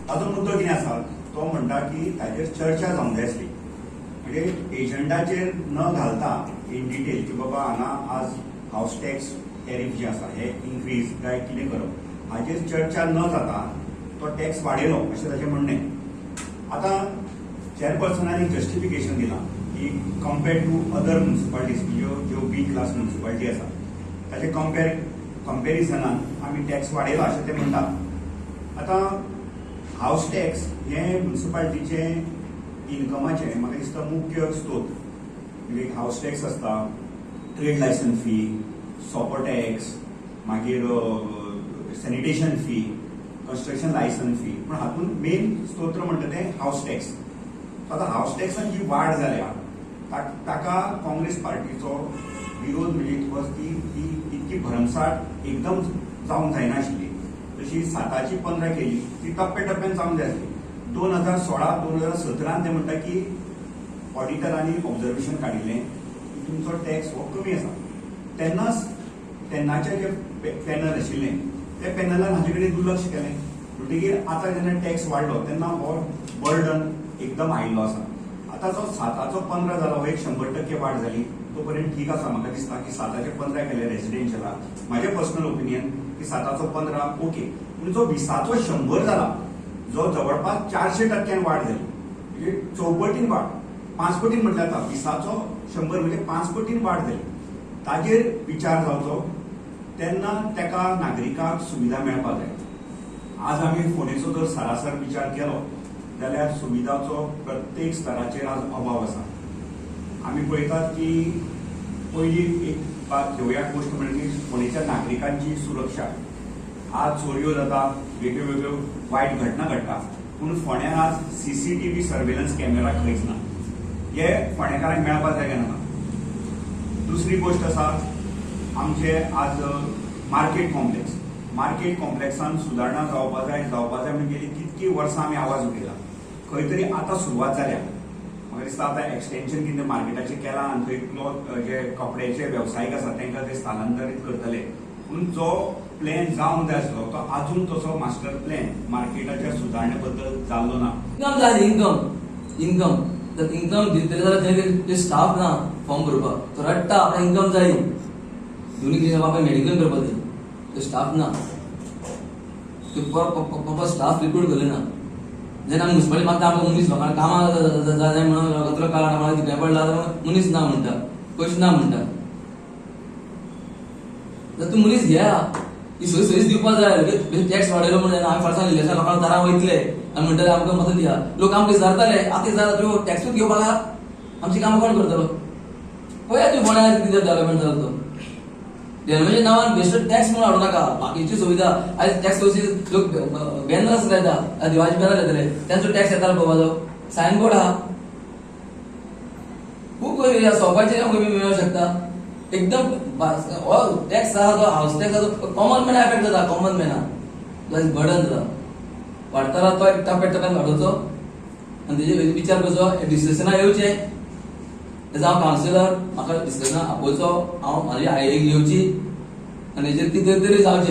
ताजो मुद्दो कितें आसा, तो म्हणटा की ताजेर चर्चा जावंक जाय आसली, म्हणजे एजंडाचेर न घालता इन डिटेल की बाबा हांगा आज हावस टॅक्स टॅरीफ जे आसा हे इन्क्रीज काय कितें करप, हाजेर चर्चा न जाता तो टॅक्स वाडयलो अशें ताजें म्हणणें. आतां चेअरपर्सनान एक जस्टिफिकेशन दिलां की कम्पेर्ड टू अदर म्युन्सिपालिटीज, म्हणजे ज्यो बी क्लास म्युन्सिपालिटी आसा, ताचे कंपेरिजनान आमी टॅक्स वाडयला अशें ते म्हणटात. आतां हावस टॅक्स हें म्युन्सिपालिटीचें इन्कमाचें म्हाका दिसता मुख्य स्त्रोत. म्हणजे एक हावस टॅक्स आसता, ट्रेड लायसन्स फी, सोपो टॅक्स, मागीर sanitation fee, construction licence fee, पूण हातूंत मेन स्तोत्र म्हणटा तें हावस टॅक्स. आतां हावस टॅक्सान जी वाड जाल्या ताका काँग्रेस पार्टीचो विरोध, म्हणजे it was ती ती इतकी भरमसाठ एकदम जावंक जायनाशिल्ली. तशी 7ची 15 केली, ती टप्प्या टप्प्यान जावंक जाय आसली. 2016, 2017न ते म्हणटा की ऑडिटरांनी ऑब्जर्वेशन काडिल्लें की तुमचो टॅक्स हो कमी आसा. तेन्नाच तेन्नाचे जे पॅनल आशिल्लें त्या पॅनलान हाजे कडेन दुर्लक्ष केलें. म्हणटगीर आतां जेन्ना टॅक्स वाडलो तेन्ना हो बर्डन एकदम आयिल्लो आसा. आतां जो 7चो 15 जाला, हो एक 100% वाड जाली तो पर्यंत ठीक आसा. म्हाका दिसता की 7चे 15 केले रेसिडेन्शियलाक, म्हाजें पर्सनल ओपिनियन की 7चो 15 ओके, पूण जो 20चो 100 जाला, जो जवळपास 400 टक्क्यान वाड जाली, म्हणजे चौपटीन वाड, 5 पटीन म्हटल्यार जाता, 20चो 100 म्हणजे 5 पटीन वाड जाली, ताजेर विचार जावचो तेन्ना ताका नागरिकांक सुविधा मेळपाक जाय. आज आमी फोंडेचो जर सरासर विचार केलो जाल्यार सुविधाचो प्रत्येक स्तराचेर आज अभाव आसा. आमी पळयतात की पयली एक बात घेवया, गोश्ट म्हणजे फोंडेच्या नागरिकांची सुरक्षा. आज चोरयो जाता, वेगळ्यो वेगळ्यो वायट घटना घडटा, पूण फोंड्यान आज सीसीटीव्ही सर्वेलन्स कॅमेरा खंयच ना. हे फोंडेकारांक मेळपाक जाय काय ना? दुसरी गोश्ट आसा, आमचे आज मार्केट कॉम्प्लेक्स. मार्केट कॉम्प्लेक्सान सुदारणा जावपा जाय, जावपा जाय म्हणून गेली कितकी वर्सां आमी आवाज उठयला. खंय तरी आतां सुरवात जाल्या. म्हाका दिसता आतां एक्सटेन्शन कितें मार्केटाचें केलां आनी थंय क्लॉथ जे कपड्याचे वेवसायीक आसा तांकां ते स्थलांतरीत करतले, पूण जो प्लॅन जावंक जाय आसलो तो अजून तसो मास्टर प्लॅन मार्केटाच्या सुदारणे बद्दल जाल्लो ना. इन्कम जाय, इन्कम, इन्कम. तर इन्कम दितले जाल्यार थंय ते स्टाफ ना फॉर्म भरपाक. तो रडटा, आपल्याक इन्कम जाय, दोन्ही कितें बापाय मेडिकल करपाक जाय, तो स्टाफ ना. ते प्रॉपर स्टाफ रिक्रूट केले ना. जेन्ना आमी म्युन्सिपालिटी मागता आमकां मनीस, लोकांक कामां जाय म्हणून कचरो काड, आम्हाला खंय पडला मनीस ना म्हणटा, पयशे ना म्हणटा. तर तूं मनीस घेया, ही सोय सोयीच दिवपाक जाय. लगेच टॅक्स वाडयलो म्हणून आमी फाटल्यान इलेक्शन लोकांक दारां वयतले आनी म्हणटले आमकां मतां दिया. लोक आमकां विचारताले, आतां विचारता, तुवें टॅक्सूच घेवपाक आमची कामां कोण करतलो? पळया तूं फोंड्या कितें डेव्हलपमेंट जालो तो. डेव्हलपमेंटच्या नांवान बेश्टो टॅक्स म्हणून हाडूं नाका. बाकीची सुविधा आयज टॅक्स लोक बॅनर्स लायता, दिवाळी बॅनर लायतले, तेंचो टॅक्स येतालो पळोवपाचो. सायन बोर्ड आहा खूब, सोपाचेर आमकां मेळूंक शकता. एकदम हो टॅक्स आहा तो हावस टॅक्स आहा तो कॉमन मॅना एफेक्ट जाता. कॉमन मॅना बर्डन जाता. वाडटलो तो एक टप्प्या टप्प्यान वाडोवचो आनी तेजेर विचार करचो, डिस्कशना येवचें. तेजो हांव कावन्सिलर, म्हाका डिस्कशना आपोवचो, हांव म्हाजी आयडिया घेवची आनी हेजेर कितें तरी जावचें.